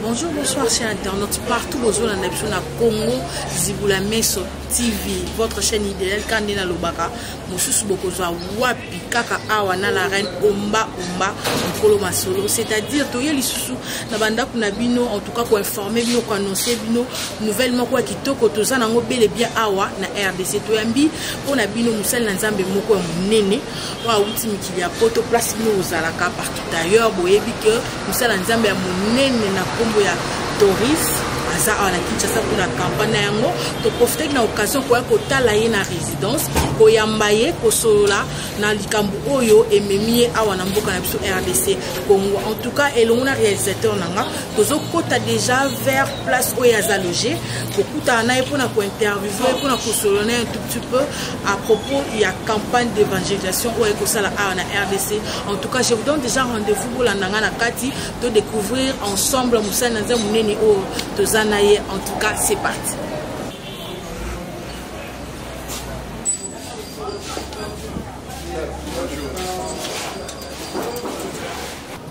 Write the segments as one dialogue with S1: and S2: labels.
S1: Bonjour, bonsoir, chers internautes partout bozolanda biso na Congo Zibula Meso TV, votre chaîne idéale kande na lobaka mosusu bokozwa wapi kaka awa na la reine Omba Omba mokolo masolo, c'est-à-dire toye lisusu na bandako na bino, en tout cas ko informer bino, ko annoncer bino nouvelle moko ya kitoko toza nango bel et bien awa na RDC. Toyambi mpo na bino mosali na Nzambe moko ya monene oyo awuti mikili ya poto, place bino ozalaka partout ailleurs, boyebi que mosala Nzambe ya monene na nkombo ya Doris aza awa na Kinshasa mpona campagne na yango. Toprofitaki na occasion koya kotala ye na résidence, koyamba ye, kosolola na likambo oyo ememi ye awa na mboka na biso RDC Congo. En tout cas, elongo na réalisateur na nga tozokota déjà vers place oyo aza loge, kokutana na ye mpona kointerviewe, mpona kosolola na ye un tout petit peu à propos ya campagne d'évangélisation oyo ekosala awa na RDC. En tout cas, je vous donne déjà rendez-vous, bolanda nga na kati to découvrir ensemble mosali na Nzambe monene oyo toza na ye. En tout cas, c'est parti.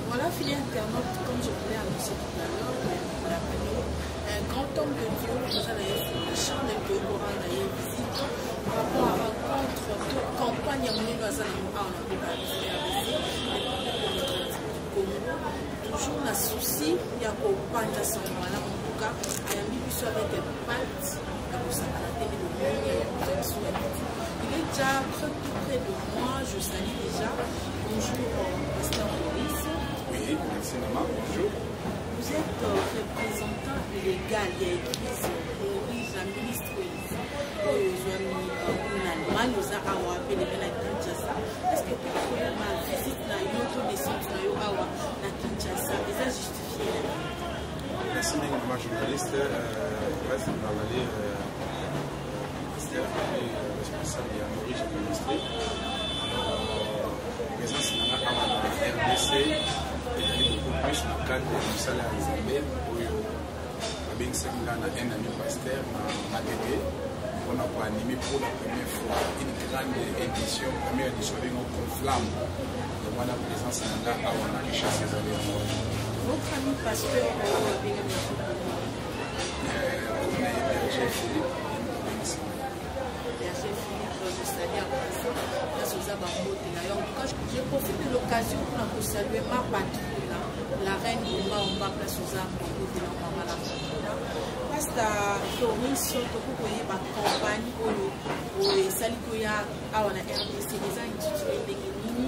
S1: Voilà, fidèle internaute, comme je vous l'ai annoncé tout à l'heure, un grand homme de Dieu, nous allons sur le champ de rendre visite par rapport à rencontre de campagne à monene aza nango awa na mboka ya biso RDC, Congo, toujours na souci ya kopanza sango malamu. En tout cas, ayambi biso avec impact ya kosakana te nde bomoni ayambi biso ya midi. Il est déjà très tout près de moi, je salue déjà. Bonjour, pasteur Maurice.
S2: Oui, merci maman, bonjour.
S1: Vous êtes représentant légal ya église Orija Ministries oyo ezwami na Allemagne, oza awa pelebe na Kinshasa. Est ce que tokoyeba visite na yo to descente na yo awa na Kinshasa eza justifié na nini?
S2: Merci mingi mama journaliste. Place nazali pasteur et responsable ya Orija Ministry. Présence na nga awa na RDC ezali beaucoup plus na cadre ya mosala ya Nzambe oyo babengisaki nga na un ami pasteur na Matete mpona koanime pour la première fois une grande édition, première édition abengo Conflamme. Yango wana présence na nga awa na Kinshasa ezali yango.
S1: Votre ami pasteur oyo abengami
S2: na ye Berger Philippe, ye moto abengisi ngai.
S1: Berger Philippe, je salue en passant. Place oza bambote na yo. En tout cas, je profite de l'occasion mpona kosalue ma patrouille, la reine Omba Omba, place oza bambote na mama la patrouille. Pasteur Doris, tokoki koyeba campagne oyo oyo esali koya awa na RDC eza intitulé ndenge nini,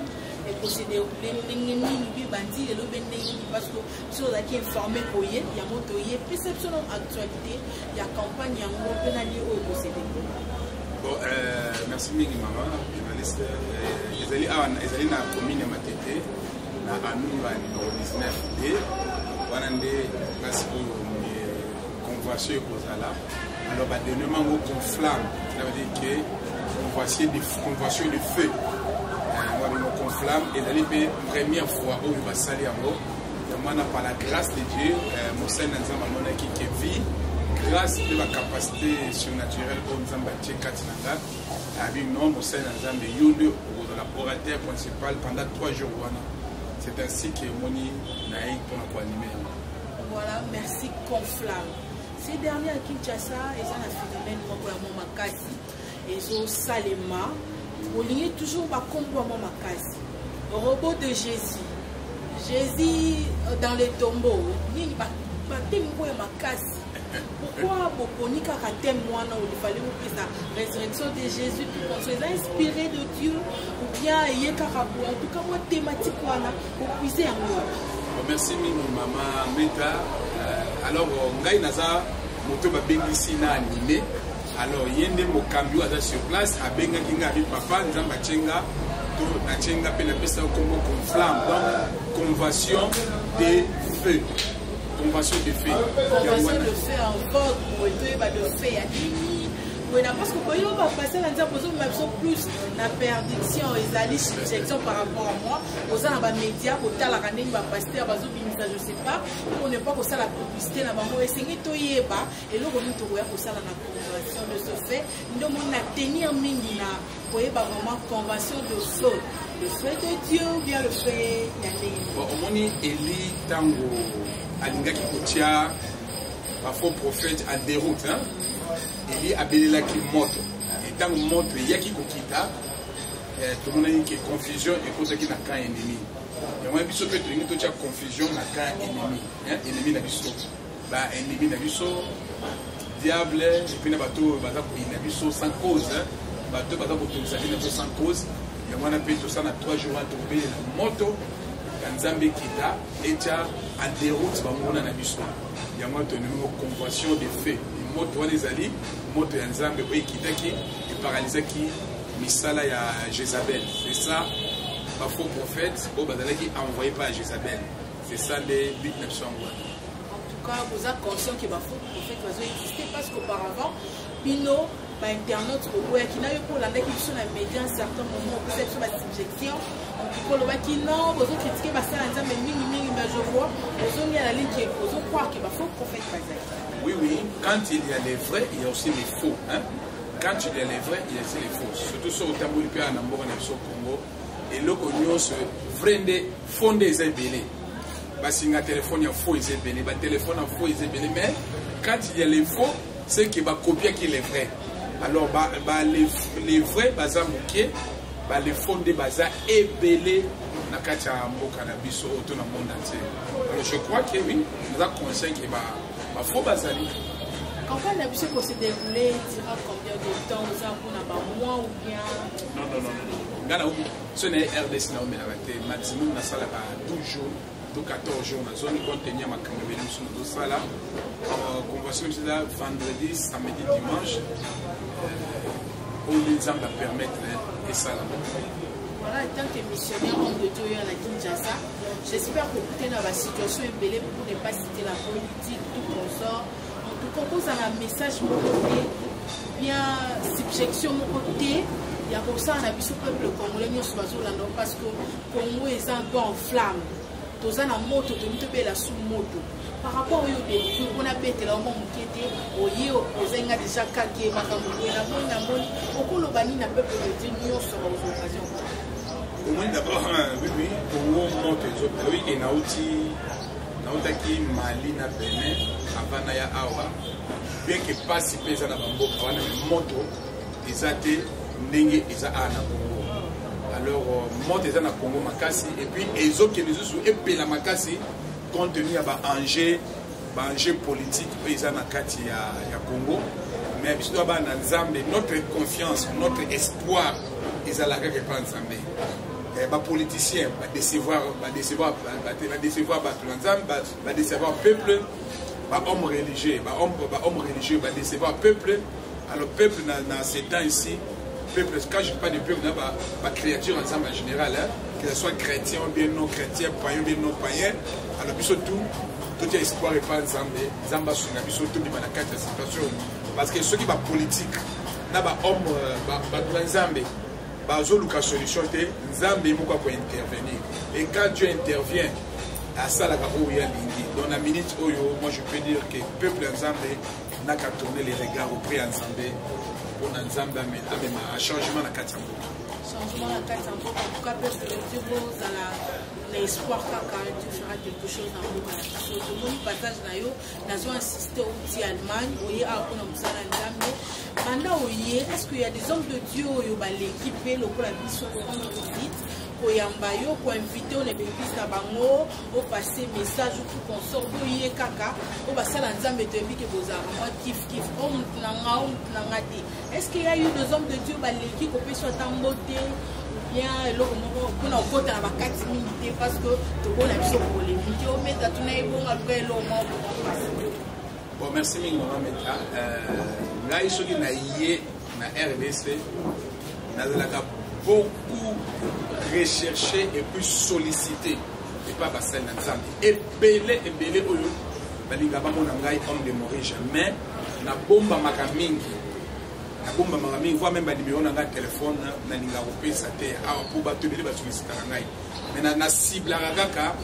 S1: ekose déroule ndenge nini, mpe bandi lelo mpe ndenge nini? Parce que biso ozalaki informé koye yango, toye pesa biso na actualité ya campagne yango mpe na lie oyo ekose déroule.
S2: Bon, merci mingi mama journaliste. Ezali awa, ezali na commune ya Matete na Anunga numéro 19 d wana nde place oyo convention ekozala. Alors badenomme yango Conflamme, cela veut dire que convention de, convention de feu yango Conflamme. Ezali mpe première fois oyo basali yango. Yango wana, par la grâce de Dieu, mosali na Nzambe amonaki ke vie grâce mpe bacapacité surnaturelle oyo Nzambe atie kati na nga, abi non, mosali na Nzambe, yo nde okozala orateur principal pendant 3 jours wana. C'est ainsi que omoni nayei mpona koanime yango.
S1: Voilà, merci. Conflamme, ces derniers à Kinshasa eza na phénomène moko ya mwa makasi ezosalema. Bolingi toujours bakombo ya mwa makasi, robot de Jésus, Jésus dans le tombeau, nini, bathème moko ya makasi. Pourquoi boponi kaka thème wana? Olifale bopesa résurrection de Jésus, tout comme ça, eza inspiré de Dieu ou bien eye kaka boye? En tout cas, mwa thématique wana bopuise yango wapi?
S2: Bon, merci mingi mama Meta. Alors ngai naza moto babengisi na anime. Alors ye nde mokambi oyo aza sur place abengaki ngai, abi papa, Nzambe atie nga to natie nga mpe napesa yo kombo Conflamme, donc convention de feu, convention de feu.
S1: Convention de feu en vogue boye, toyeba de feu ya nini boye na, parce que boye bapasteur na Nzambe ozomema biso plus na perdition. Ezali subjection par rapport à moi. Oza na bamédia, botalaka ndenge bapasteur bazobimisa, je sais pas, pour ne pas kosala publicité na bango. Esengi toyeba eloko nini tokoya kosala na convention de ce fait. Nde omoni na tenir mingi na koyeba vraiment convention de feu, le feu de Dieu ou bien le feu ya ndenge nini?
S2: Bon, omoni Eli ntango alingaki kotia ba faux prophète en déroute, hein? Eli abelelaki moto. Et ntango moto eyaki kokita, eh, tomonaki ke confusion ekotaki na camp ennemi. Yango wana biso mpe tolingi totia confusion na camp ennemi, hein? Ennemi na biso, ba ennemi na biso diable, et puis na bato oyo baza koyina biso sans cause, hein? Bato oyo baza kotongisa bino biso sans cause. Yango wana mpe tosala na 3 jours wana tokobelela moto ya Nzambe ekita etya en déroute banguna na biso. Yango wana tolingi convention de feu. Moto wana ezali moto ya Nzambe oyo ekitaki eparalizaki misala ya Jézabel. C'est ça ba faux prophètes oyo bazalaki envoyé par Jézabel. C'est ça nde but na biso yango wana.
S1: En tout cas, vous êtes conscient que ba faux prophètes bazo exister parce qu'auparavant bino ba internautes boboyaki na yo mpo olandaki biso na média un certain moment, opesa biso ba suggestion. En tout cas, olobaki non, bozo critiquer basala Nzambe mingi mingi, mais je vois ozongi à la ligne que ozo croire que ba faux prophètes bazali.
S2: Oui, oui, quand il y a les vrais, il y a aussi les faux, hein? Quand il y a les vrais, il y a aussi les faux. Surtout soki otamboli mpe na mboka na biso Congo, eloko nyonso vrai nde faux nde eza ebele. Basinga telefone ya faux eza ebele, batelefone ya faux eza ebele, mais quand il y a les faux, c'est que bakopiaki les vrais. Alors ba, ba, les vrais baza moke, ba les faux nde baza ebele na kati ya mboka na biso oyo to na monde entier. Alors je crois que oui, naza conscient que ba, ba faux bazali.
S1: Campagne na biso ko se dérouler dira combien de temps? Oza mpona ba mois ou bien?
S2: Non, non, non, non. Nga na so na ye RDC na omelaka te, maximum nasalaka 12 jours to 14 jours nazongi compte tenu ya makambo ebele mosusu nazosala. Convention biso eza vendredi, samedi, dimanche, oyo nde Nzambe apermettre esalama.
S1: Voilà, en tant que missionnaire homme de Dieu à Kinshasa, j'espère que vous dans la situation est belle pour ne pas citer la politique, tout consort. En tout cas, vous avez un message mon côté, bien subjection mon côté, il y a comme ça on a vu ce peuple congolais nyonso bazolanda parce que Congo est un peu en flamme. Toza na moto, tomi tobela sous moto. Par rapport oyo découvrir mpona betela yo mwa moke te, oye opoze nga déjà kake makambo boye namoni namoni okoloba nini na peuple de Dieu nyonso bakozwa occasion?
S2: Omoni d'abord, oui, oui, Congo moto ezopela. Oui, ke nauti nautaki Mali na Benin avant naya awa, bien ke pasi mpe eza na bamboka wana, mais moto eza te ndenge eza awa na Congo. Alors moto eza na Congo makasi, et puis ezokende lisusu epela makasi compte tenu ya baenjeu baenjeu politique oyo eza na kati ya Congo. Mais biso toza bana na Nzambe, notre confiance, notre espoir ezalaka kaka epa Nzambe. Bapoliticien badecevoir badecevoir badecevoir bato na Nzambe, badecevoir peuple, bahomme religieux, bahomme religieux badecevoir peuple. Alors peuple na ces temps ici, peuple, quand je parle de peuple, na ba créature ensemble en général, hein, que ce soit chrétien ou bien non chrétien, païen ou bien non païen, alors biso tout tout espoir epa Nzambe. Nzambe asunga biso tobima na kati ya situation, parce que soki bapolitique na bahomme bato na Nzambe bazoluka solution te, Nzambe moko akointervenir. Et quand Dieu intervient, asalaka oyo ye alingi. Donc na minute oyo, moi je peux dire que peuple ya Nzambe naka tourner les regards auprès ya Nzambe mpona Nzambe amema changement na kati ya mboka.
S1: Changement na kati ya mboka. En tout cas, peuple de Dieu, bozala na espoir kaka, Dieu fera quelque chose na mboka na biso. Tomoni passage na yo, nazo insiste, outi Allemagne oye awa mpona mosala ya Nzambe. Banda oye, est ce qu'il y a des hommes de Dieu oyo baleki mpe lokola biso korendre visite, koyamba yo, koinvite yo na baeglise na bango, opasse message ou tout consort? Boye kaka oyo basala Nzambe, toyebi ke bozalaka mwa kif kif, o motu na nga, o motu na nga te. Est ce qu'il y a eu des hommes de Dieu baleki kopesa ata mbote ou bien eloko moko mpona kokota na bakati mingi te, parce que tobona biso polémique ometa tuna ebonga luka eloko moko pasi?
S2: Bon, merci mingi mama Meta. Ngai soki na ye na RDC, nazalaka beaucoup recherché et puis sollicité epa basali na Nzambe ebele ebele oyo balingaka bamona ngai homme de Morige, mais nabombamaka mingi, nabombamaka mingi, voire même banimero na ngai telefone nalingaka kopesa te awa mpo bato ebele basollicitaka ngai. Mais na ciblaka kaka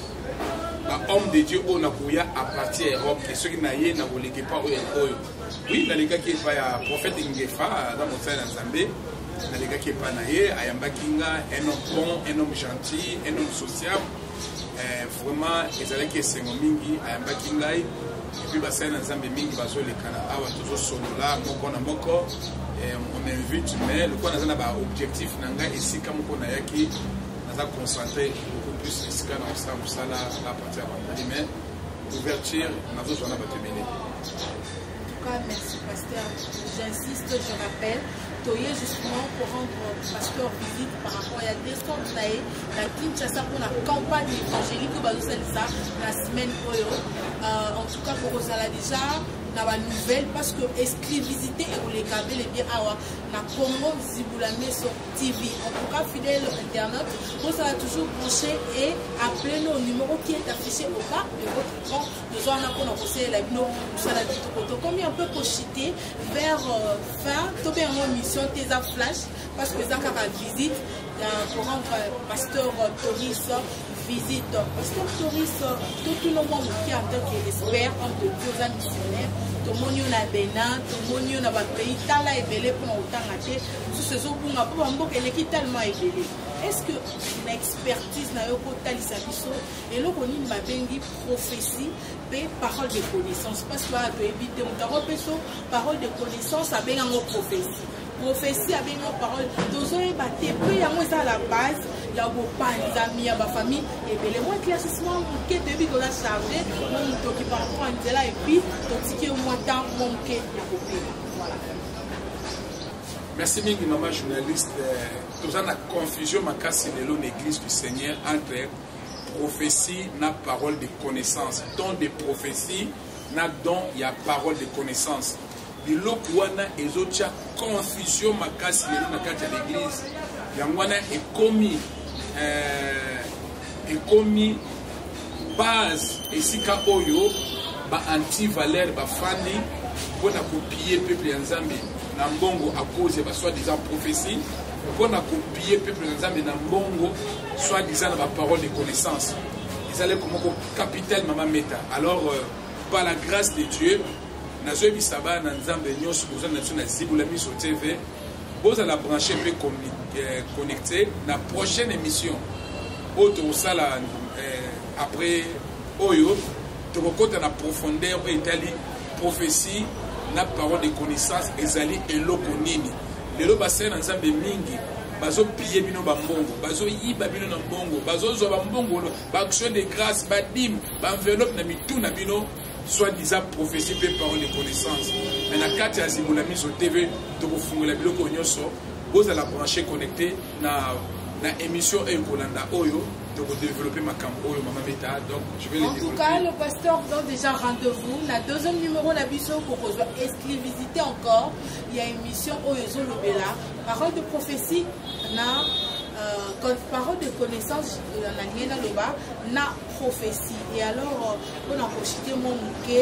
S2: bahomme de Dieu oyo nakoya à partir ya Europe, ke soki na ye nakoleka epa oyo oyo. Oui, nalekaki epai ya prophète Ngefa, aza mosali na Nzambe. Nalekaki epai na ye, ayambaki nga, un homme bon, un homme gentil, un homme sociable. Eh, vraiment ezalaki esengo mingi ayambaki ngai et puis basali na nzambe mingi bazolekana awa tozosolola moko na moko. Eh, on m'invite, mais lokola naza na baobjectif na ngai, esika moko nayaki, naza concentré beaucoup plus esika na kosala mosala à partir ya vendredi, mais ouverture nazozwa na bato ebele.
S1: En tout cas, merci pasteur. J'insiste, je rappelle, toye justement pour rendre pasteur visite par rapport ya descente na ye na Kinshasa mpona campagne évangélique oyo bazosalisa na semaine oyo. En tout cas, bokozala déjà na banouvelle parce que exclusivité ekoleka bel et bien awa na Congo Zibula Meso TV. En tout cas, fidèle internaute, bozala toujours branché et appelez nos numéro qui est affiché au bas de votre écran. Toza wana mpona kosalela bino mosala kitoko. Tokomi un peu kochite vers fin tobe yango mission te, eza flash parce que eza kaka visite pour rendre pasteur Toris visite. Pasteur Toris, totuna mwa moke en tant que expert, homme de Dieu, oza missionnaire, tomoni yo na Benin, tomoni yo na bapays tala ebele, mpona kotanga te mosusu ezobunga mpo bamboka eleki tellement ebele. Est ce que na expertise na yo kotalisa biso eloko nini babengi prophétie mpe parole de connaissance? Parce que toyebi te, moto akopeso parole de connaissance abengi yango prophétie, prophétie abengi yango parole, tozoyeba te. Mpe yango eza la base ya bopanzami ya bafamille ebele. Mwa éclaircissement moke, toyebi koza chargé mwa motoki par rapport ya nzela, et puis totiki yo mwa temps mwa moke ya kopema. Voilà.
S2: Merci mingi, mama journaliste. Toza na confusion makasi lelo na église du Seigneur entre prophétie na parole de connaissance, don de prophétie na don ya parole de connaissance. Biloko wana ezotia confusion makasi lelo na kati ya l'église. Yango wana ekomi base esika oyo ba-anti-valeur bafandi mpona kopiller peuple ya Nzambe na mbongo à cause ya basoi-disant prophétie, mpona kopiller peuple ya Nzambe na mbongo soi-disant na baparole de connaissance. Ezali moko capital, mama Meta. Alors par la grâce de Dieu, nazoyebisa bana na Nzambe nyonso boza na biso na Zibula Miso TV, bozala branché mpe connecté na prochaine émission oyo tokosala après oyo. Tokokɔta na profondeur oyo etali prophétie na parole de connaissance ezali eloko nini. Lelo basali na Nzambe mingi bazopiller bino bambongo, bazoyiba bino na mbongo, bazozwa bambongo, baaction de grâce, badîmes, baenveloppe na mitu na bino, soi-disant prophétie mpe parole de connaissance. Mais na kati ya Zibula Miso TV tokofungola biloko nyonso. Bozala branché, connecté na émission oyo ekolanda oyo tokodévelopper makambo oyo, mama Meta. Donc je vais les
S1: En tout cas, le pasteur vous donne déjà rendez-vous na deuxième numéro na biso kokozwa exclusivité encore ya émission oyo ezolobela parole de prophétie na parole de connaissance, na ndenge naloba, na prophétie. Et alors, mpona kochite mwa moke,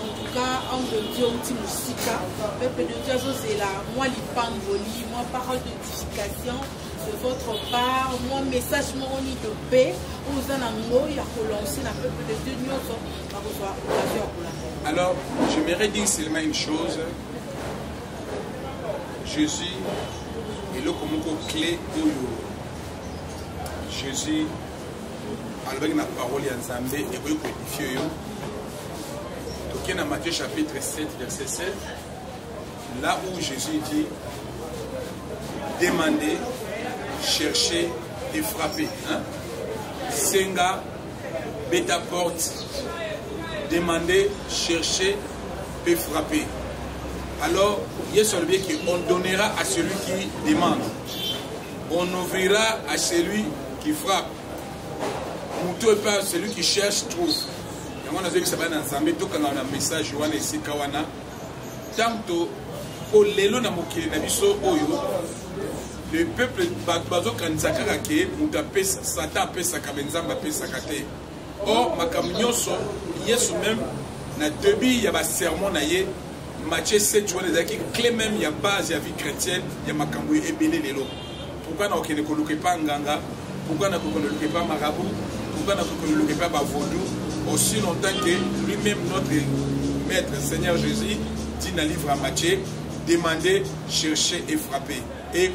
S1: en tout cas, homme de Dieu, outi mosika, peuple de Dieu azozela mwa lipamboli, mwa parole d'édification de votre part, mwa message moko ni de paix oyo oza nango ya kolancer na peuple de Dieu nyonso bakozwa occasion ya kolanda.
S2: Alors, j'aimerais dire seulement une chose. Jésus, eloko moko clé oyo Jésus alobaki na parole ya Nzambe ekoki koédifier yo. Tokei na Matthieu chapitre 7 verset 7, là où Jésus dit: demandez, cherchez et frappez, hein? Senga, beta porte, demandez, cherchez et frappez. Alors Yesu alobi que on donnera à celui qui demande, on ouvrira à celui qui frappe, moto epa celui qui cherche trouve. Yango nazoyebisa bana na Nzambe, tokanga na message wana esika wana. Ntango po lelo na mokili na biso oyo, le peuple, bato bazokanisa kaka ke moto apesa, Satan apesaka, me Nzambe apesaka te. Or makambo nyonso, Yesu même na début ya basermon na ye, Matthieu 7 wana ezalaki clé même ya base ya vie chrétienne ya makambo ebele lelo. Pourquoi nakokende koluka epa nganga? Pourquoi nakokende koluka epa marabout? Pourquoi nakokende koluka epa bavaudou, aussi longtemps que lui-même, notre maître Seigneur Jésus, dit na livre à Matthieu: demandez, cherchez et frappez? Et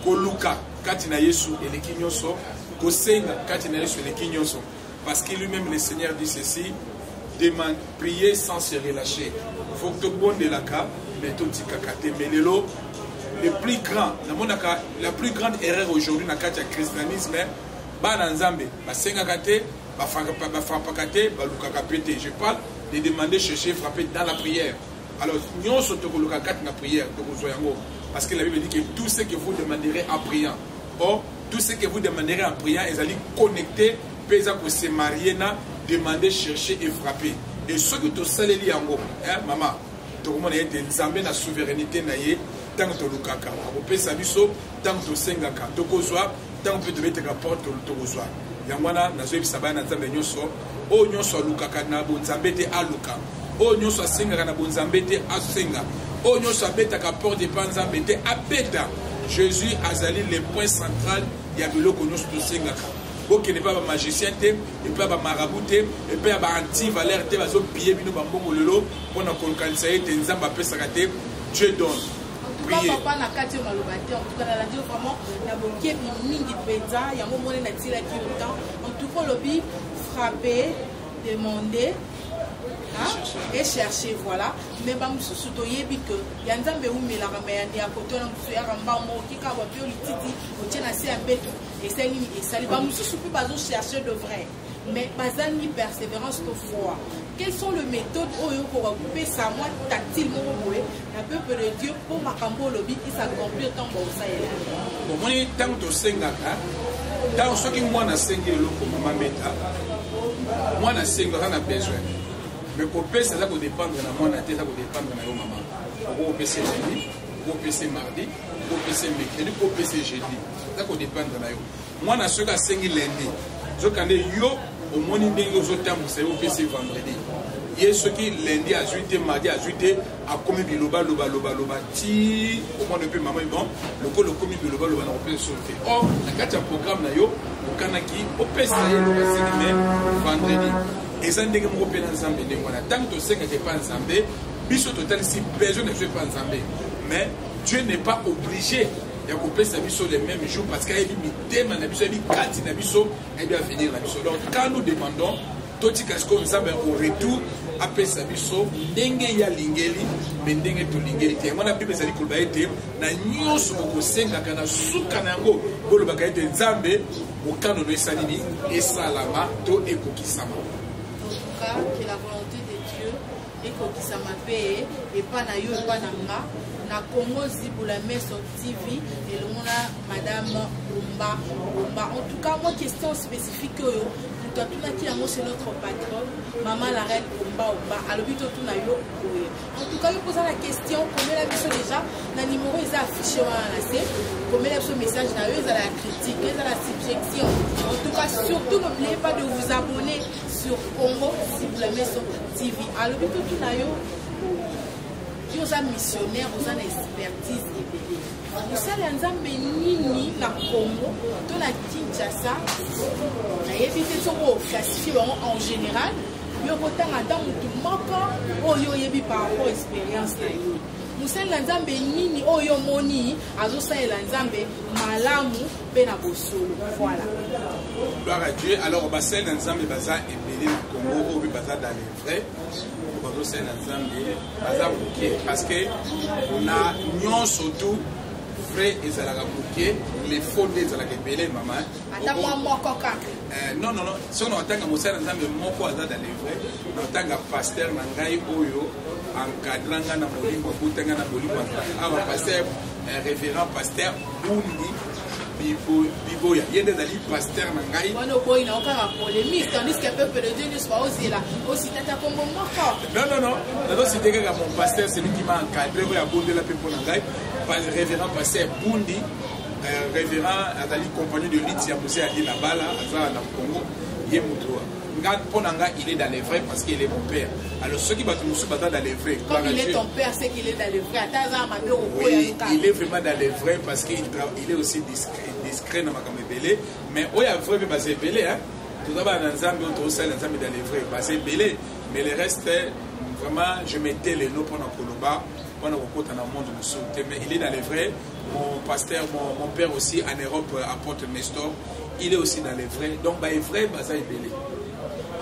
S2: koluka kati na Yesu eleki nyonso. Kosenga kati na Yesu eleki nyonso. Parce que lui-même le Seigneur dit ceci, demande, prier sans se relâcher. Faut que tobondelaka mais totikaka te. Mais lelo le plus grand, namonaka la plus grande erreur aujourd'hui na kati ya christianisme, bana Nzambe basengaka te, bafrappaka te, balukaka pe te. Je parle de demander, chercher, frapper dans la prière. Alors nyonso tokoluka kati na prière tokozwa yango parce que la Bible dit que tout ce que vous demanderez en priant. Or tout ce que vous demanderez en priant ezali connecté mpe eza ko se marier na demander, chercher et frapper. Et soki tosaleli yango, hein, mama, tokomona ete Nzambe na souveraineté na ye ntango tolukaka akopesa biso, ntango tosengaka tokozwa, ntango mpe tobetaka porte tokozwa. Yango wana nazoyebisa bana na Nzambe nyonso, oyo nyonso alukaka na bonzambe te aluka, oyo nyonso asengaka na bonzambe te asenga, oyo nyonso abetaka porte epa Nzambe te abeta. Jésus azali le point central ya biloko nyonso tosengaka. Bokende epai ya bamagicien te, epai ya bamarabu te, epai ya baanti-valeur te, bazopille bino bambongo lelo mpo na kolukanisa ete Nzambe apesaka te. Dieu donne.
S1: Priez. Papa na kati yo maloba te, en tout cas nalandi yo vraiment na bokebi mingi mpenza, yango moni natilaki yo temps. En tout cas olobi frapper, demander, hein, et chercher, voilà. Mais bamosusu toyebi que ya Nzambe eumelaka, mais ya kote wana mosusu yaka mbango okika wapi yo lititi otie na se ya mbeto esali nini esali. Bamosusu mpe bazochercher de vrai, mais bazangi persévérance to foi. Quelles sont les méthodes oyo okoka kopesa mwa tactile moko boye na peuple de Dieu mpo makambo olobi esaccomplir ntango baosalela?
S2: Omoni, ntango tosengaka, ntango soki mwana asengi eloko, mama meta, mwana asengi, aza na besoin, mais kopesa eza kodépendre na mwana te, eza kodépendre na yo mama. Okokopesa lundi, okopesa mardi, okopesa mercredi, okopesa jeudi, eza kodépendre na yo. Mwana soki asengi lundi, nzokande yo omoni ndenge ozotambwisa ye, opesi vendredi. Ye soki lundi azwi te, mardi azwi te, akomi bilobalobalobaloba ti omwana mpe mama, bon, lokola okomi bilobaloba na kopesa so te. Or na kati ya programme na yo okanaki opesa ye eloko asengi mais vendredi. Eza ndenge moko mpe na Nzambe ndenge wana. Ntango tosengaka epa Nzambe, biso totalisi besoin na biso epa Nzambe, mais Dieu n'est pas obligé ya kopesa biso le même jour, parce que ayebi mitema na biso, ayebi kati na biso, ayebi avenir na biso. Donc quand nous demandons, totika sikoyo Nzambe au retour apesa biso ndenge ye alingeli, me ndenge tolingeli te. Yango wana Bible ezali koloba ete na nyonso bokosengaka, na suka na yango bolobaka ete Nzambe, mokano no esali nini, esalama to ekokisama.
S1: En tout cas, que la volonté de Dieu ekokisama mpe epa na yo, epa na nga, na Congo Zibula Meso TV elongo na Madame Omba Omba. En tout cas, moi, question spécifique oyo moto atunaki yango, c'est notre patronne Mama la Reine Omba Omba, alobi totuna yo boye. En tout cas, yo poza la question, komela biso déjà na numéro eza affiché wana na se, komela biso message na yo, ezala ya critique, ezala suggestion. En tout cas, surtout n'oubliez pas de vous abonner sur Congo Zibula Meso TV. Alobi totuna yo boye, yo oza missionnaire, oza na expertise ebele, mosala ya Nzambe nini na Congo to na Kinshasa, nayebi te soki oclassifie bango en général, yo kotanga ata motu moko oyo oyebi par rapport expérience na yo, mosali na Nzambe nini oyo omoni azosalela Nzambe malamu mpe na bosolo? Voilà.
S2: Gloire à Dieu. Alors basali na Nzambe baza ebele na Congo oyo mpe baza dans les vrais, bazosala na Nzambe baza moke, parce que na nyonso tout vrai ezalaka moke, les faux nde ezalaka ebele, mama.
S1: Ata mwa moko kaka.
S2: Non, non, non, soki na otanga mosali na Nzambe moko aza dans les vrais, na otanga pasteur na ngai oyo encadra ngai na molimo, abuta ngai na molimo, azalaka awa, pasteur, révérend pasteur Bundi Biboya, ye nde ezali pasteur na ngai.
S1: Wana oboyi na okaka polémique, tandis que peuple de Dieu nyonso baozela ositata kombo moko.
S2: Non, non, non, nazosite kaka mon pasteur, celui qui m'a encadré, oyo abondela mpe mpo na ngai, révérend pasteur Bundi, révérend azali compagnon de lutte ya Mose Ali na bala, aza na Congo. Ye moto nga mpo na nga, il est dans les vrais parce qu'il est mon père. Alors soki bato mosusu baza dans les vrais,
S1: comme il est ton père, c'est qu'il est dans les vrais, ata aza mabe.
S2: Oui, il est vraiment dans les vrais parce qu'il il est aussi discret, discret na makambo ebele. Mais oyo ya vrai mpe baza ebele, hein. Toza bana na Nzambe oyo tozosala Nzambe dans les vrais, baza ebele, mais le reste, vraiment, je mettais les noms mpona koloba, mpona kokota na monde mosusu te. Mais il est dans les vrais, mon pasteur, mon père aussi en Europe, apôtre Nestor. Il est aussi dans les vrais. Donc ba vrai baza ebele.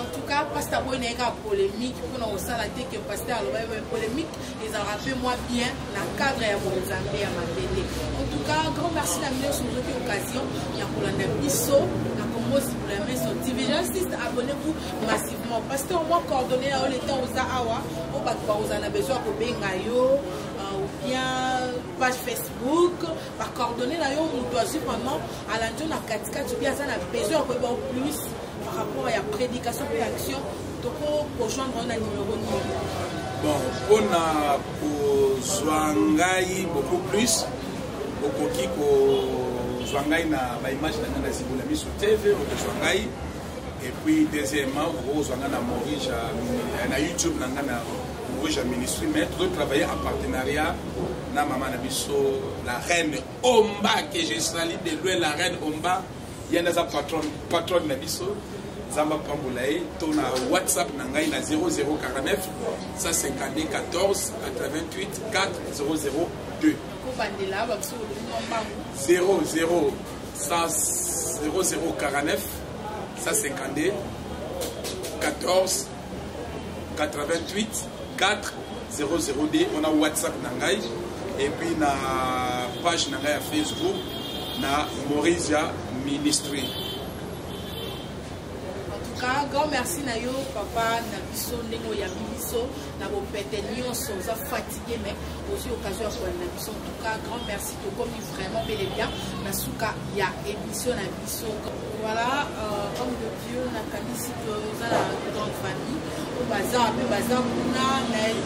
S1: En tout cas, pasteur boy na ka polémique pona osala te que pasteur aloba ye polémique ezalaka mpe mwa bien na cadre ya bonzambe ya mabele. En tout cas, grand merci na bino nyonso bozwaki occasion ya kolanda biso na Congo Zibula Meso TV. J'insiste, abonnez-vous massivement. Pasteur, moi coordonné na yo le temps oza awa, oyo bato bakozala na besoin ya kobenga yo ou bien page Facebook, ba coordonnées na yo moto azwi vraiment alandi yo na katikati obi aza na besoin ya koyeba plus par rapport ya prédication mpe action, toko kojoindre yo na numéro nini?
S2: Bon, mpona kozwa ngai beaucoup plus, okoki kozwa ngai na baimage na ngai na Zibula Miso TV, okozwa ngai. Et puis deuxièmement, okoki kozwa ngai na Morija, na YouTube na ngai na Morija Ministry. Mais tozotravailler en partenariat na mama na biso, la reine Omba, que je salue de loin. La reine Omba, ye nde aza patronne na biso, Nzambe apambola ye. To na WhatsApp na ngai na 0049 152 14 88 4 002.
S1: Kobandela babiso olobi mwa mbangu.
S2: 00 0049 152 14 88 4 002, on a WhatsApp na ngai. Et puis na page na ngai ya Facebook na Maurisia Ministry.
S1: En tout cas, grand merci na yo, papa na biso, ndenge oyambi biso na bopete nyonso. Oza fatigué mais ozwi occasion ya kolanda biso. En tout cas, grand merci. Tokomi vraiment bel et bien na suka ya émission na biso. Voilà, homme de Dieu, nakanisi toza na grande famille oyo baza mpe baza kuna.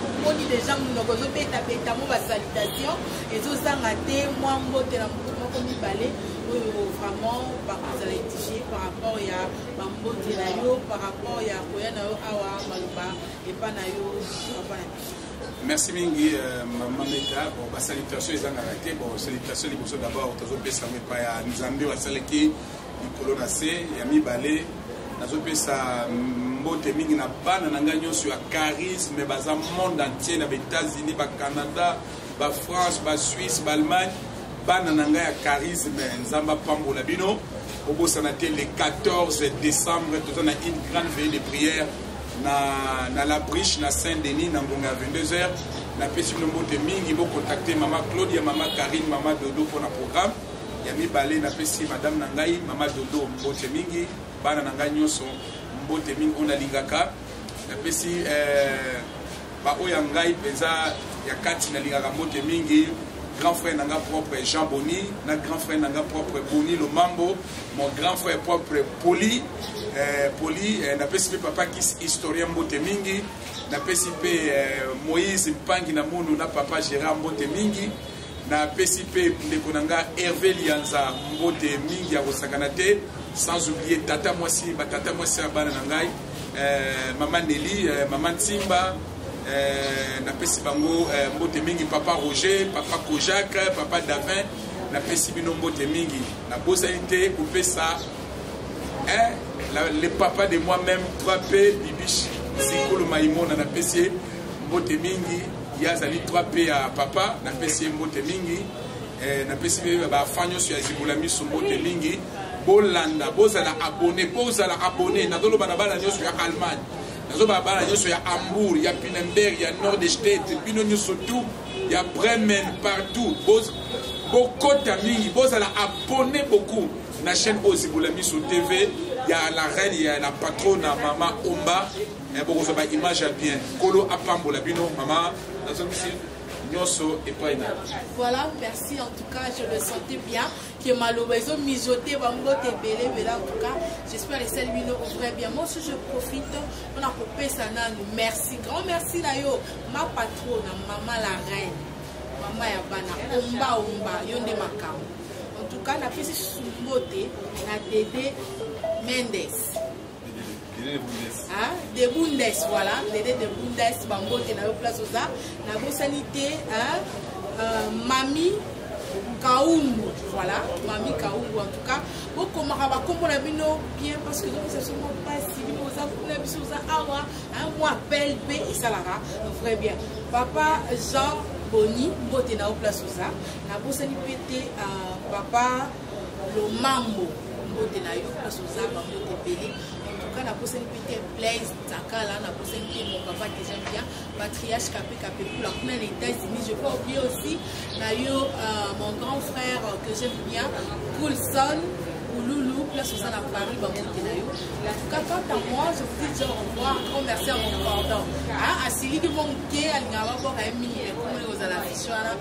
S1: Omoni deja monoko ezobetabeta mo basalutation ezozanga te, mwa mbote na motu moko mibale oyo vraiment bakozala édifié par rapport ya bambote na yo, par rapport ya koya na yo awa, maloba epa na yo, papa na biso.
S2: Merci mingi, mama Meta. Bon, basalutation ezangaka te. Bon, salutation liboso d'abord tozopesa yango epai ya Nzambe oyo asalaki likolo na se. Ya mibale, nazopesa mbote mingi na bana na ngai nyonso ya charisme, baza monde entier, na baÉtats-Unis, baCanada, baFrance, baSuisse, baAllemagne. Bana na ngai ya charisme, Nzambe apambola bino. Obosana te, le 14 décembre toza na une grande veillée de prière na La Briche, na Saint-Denis, na ngonga ya 22 heures. Napesi bino mbote mingi. Bocontacte mama Claudia, mama Karine, mama Dodo mpona programme. Ya mibale, napesi madame na ngai, mama Dodo, mbote mingi. Bana na ngai nyonso, mbote mingi oyo nalingaka. Napesi baoyo ya ngai mpenza ya kati nalingaka mbote mingi: grand frère na nga propre Jean Boni, na grand frère na nga propre Boni Lomambo, mon grand frère propre Poli, Poli. Napesi mpe papa Kis historien mbote mingi. Napesi mpe Moïse Mpangi na munu na papa Gérard mbote mingi. Napesi mpe ndeko na nga Hervé Lianza mbote mingi ya kosakana te. Sans oublier tata mwasi, batata mwasi ya bana na ngai, mama Nelly, mama Ntimba, napesi bango mbote mingi. Papa Roger, papa Kojak, papa Davin, napesi bino mbote mingi. Nabosani te kopesa le papa de moi-même, 3P Bibish Zikulu Maimona, napesi ye mbote mingi. Ye azali 3P ya papa, napesi ye mbote mingi. Napesi mpe bafan nyonso ya Zibula Miso mbote mingi. Bolanda, bozala abonné, bozala abonné. Nazoloba na bana nyonso ya Allemagne, nazoloba na bana nyonso ya Hambourg, ya Pinenberg, ya Nordstedt, bino nyonso tout ya Bremen, partout bokota mingi, bozala abonné beaucoup na chaîne oyo Zibula Miso TV ya la reine, ya la patronne na mama Omba. Bokozwa baimage ya bien. Nkolo apambola bino. Mama, nazongisi nyonso epai na
S1: Voilà, merci. En tout cas, je le sentais bien que maloba ezomijote, bambote ebele ebele. En tout cas, j'espère esali bino vrai bien. Moi aussi, je profite mpona kopesa nanu merci, grand merci na yo, ma patronne, mama la reine, mama ya bana, Omba Omba, yo nde makambo. En tout cas, napesi susu mbote na Dede Mendes. Hein? De Bundes, voilà, Dede de Bundes, bambote na yo place oza. Nabosani te, hein? Mami Kaumbu, voilà, Mami Kaumbu. En tout cas, bokomaka bakombo na bino bien parce que ezopesa biso mwa mpasi. Bino oza kuna, biso oza awa, mwa appel mpe esalaka vrai bien. Papa Jean Boni, mbote na yo place oza. Nabosani mpe te papa Lomambo. Bambote na yo place oza, bambote ebele. En tout cas, naposani mpe te Blaise Nzakala, naposani te mon papa que j'aime bien, Patriarche Kape Kape Kula kuna na États-Unis. Je peux oublier aussi na yo mon grand frère que j'aime bien, Coulson Kouloulou, place oza na Paris, bambote na yo. En tout cas, quant à moi, je vous dis déjà au revoir. Grand merci à mon cordon. Ah, asiliki mwa moke, alingaka baboka ye mingi, mais komoni kozala fiche wana,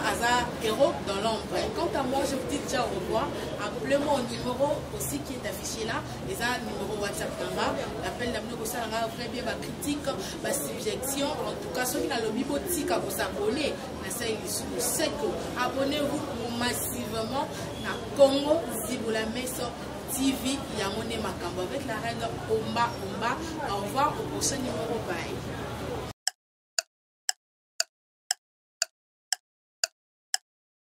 S1: aza héros dans l'ombre. Quant à moi, je vous dis déjà au revoir. Appelez-moi au numéro aussi qui est affiché là. Eza numéro WhatsApp na nga. L'appel na bino kosala nga vrai bien, bacritique, basuggestion. En tout cas, soki nalobi botika kos'abonner, nasali lisumu seko. Abonnez-vous massivement na Congo Zibula Meso TV, yango nde makambo avec la reine Omba Omba. Au revoir, au prochain numéro, bye.